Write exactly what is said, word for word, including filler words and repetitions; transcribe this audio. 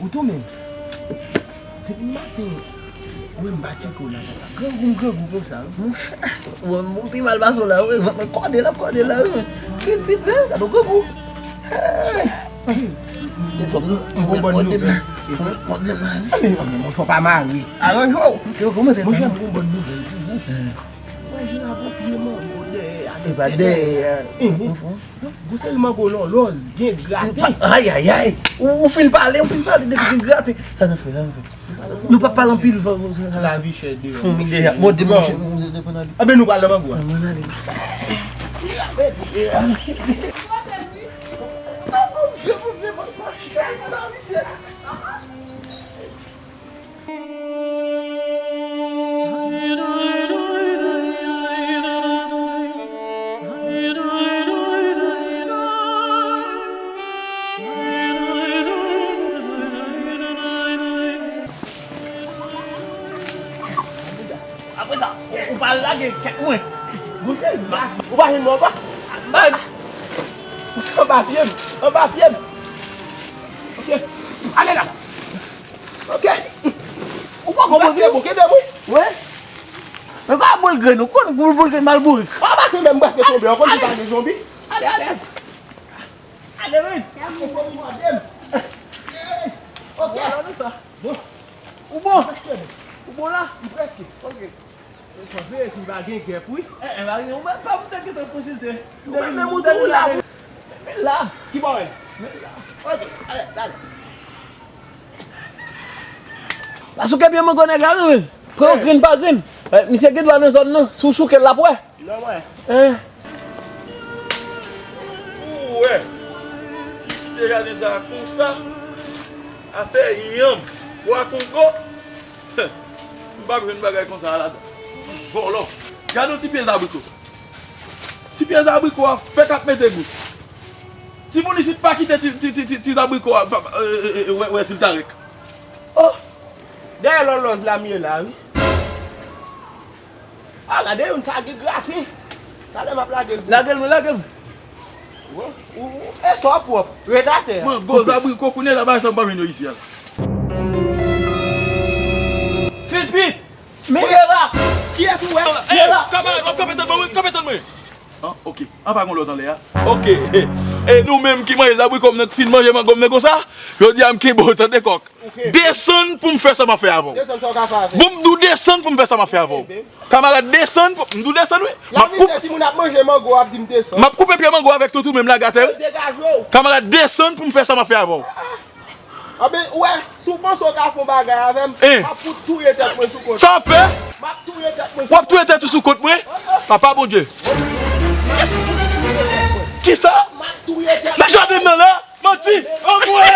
Ou tou menm. Depi maten, ou menm pa tcheke w la, papa. Grangou m grangou konsa, wi. Monchè, ou menm ou pi mal pase w la, wi. Vant mwen kòde l ap kòde la, wi. Vin vit, wi. Gade w grangou. Hey. Fò m mòde m. Fò m mòde m. Monchè, w pa mare. Aranje w. Yo kòmanse. Monchè, m gon bòn nouvèl pou ou. Wè, jina gon pye mango dèyè a. E pa dèyè a. Gon seri mango lòlòz, gen graten. Ayayay! Ou, ou fin pale, ou fin pale depi gen graten. Sa n ap fè, sa n ap fè? Nou p ap pale anpil. Lavi chè deyò. Foumi deja. Bon, depi mwen depi mwen ale. Anben nou pral nan mango a. Mwen ale. Apre sa, ou, ou pa lage kèt mwen. Ou pa jwenn mwen anba. Anba. Anba pye m. Anba pye m. Ok. Ale la. Ok. Ou poko move. Ou kenbe m, wi. Wi. Men kwa boul grenn, ou konn boul, boul grenn mal bourik. Ou pa kenbe m, prèske tonbe. Ou konn ki pa gen zonbi. Ale, ale. Ale, wi. Ou konn mòde m. Ok. Bon. Ou bon? Ou bon la? M prèske. Ok. Ou konn veye si pa gen gèp, wi. Eh, eh, pa gen, ou menm pa pou te gentan konsilte. Ou menm, menm ou tou la. Men la. Ki bò, wi? Men la. Ok, ale, ale. Pa souke pye mango nèg la, wi. Pran yon grenn pa grenn. Eh, misye gen dwa nan zòn nan. Si w souke l, l ap wè. Non, mwen. Hein? Ou wè. Misye gade sa konsa. Afè yanm. Wa Kongo. M p ap jwenn bagay konsa a ladan. Vòlò. Gade yon ti pye zabriko. Ti pye zabriko a fèk ap mete gou. Timoun isit pa kite ti, ti, ti, ti, ti zabriko a, pa, pa, e, e, e, wè, wè si l ta rèk. Oh! Dèyè lòlòz la m ye la, wi. Ah, gade youn sa gen graten. Talè m ap lage l. Lage l, mwen lage l. Ou, ou, e sa w pwòp. Ret atè a. Mango, zabriko, kounye a la, bagay sa m pa jwenn yo isi a la. Filpit! Men ye la! Kiyès ou wè? Ye la! Kanmarad, w ap kanpe tande mwen, wi, kanpe tande mwen. An, ok. An pa gon lòt anlè a. Ok. E nou menm ki manje zabriko m nan, ki fin manje mango m nan konsa, jodi a m kenbe w tande kòk. Ok. Desann pou m fè sa m ap fè avè w. Desann sa w ka fè avè m. Bon, m di w desann pou m fè sa m ap fè avè w. Kamarad, desann pou, m di w desann, wi. M ap koupe. Timoun ap manje mango, w ap di m desann. M ap koupe pye mango avèk tout ou menm lage atè, wi. Degaje w. Kamarad, desann pou m fè sa m ap fè avè w. Anben, ou wè, si w panse w ka fè yon bagay avè m, m ap fout touye tèt mwen sou kont. Sa w ap fè? M ap touye tèt mwen sou kont. W ap touye tèt ou sou kont mwen? Papa Bondye. Yes! Kisa? M ap touye tèt mwen. Nan jaden m nan la? Manti! Anmwey!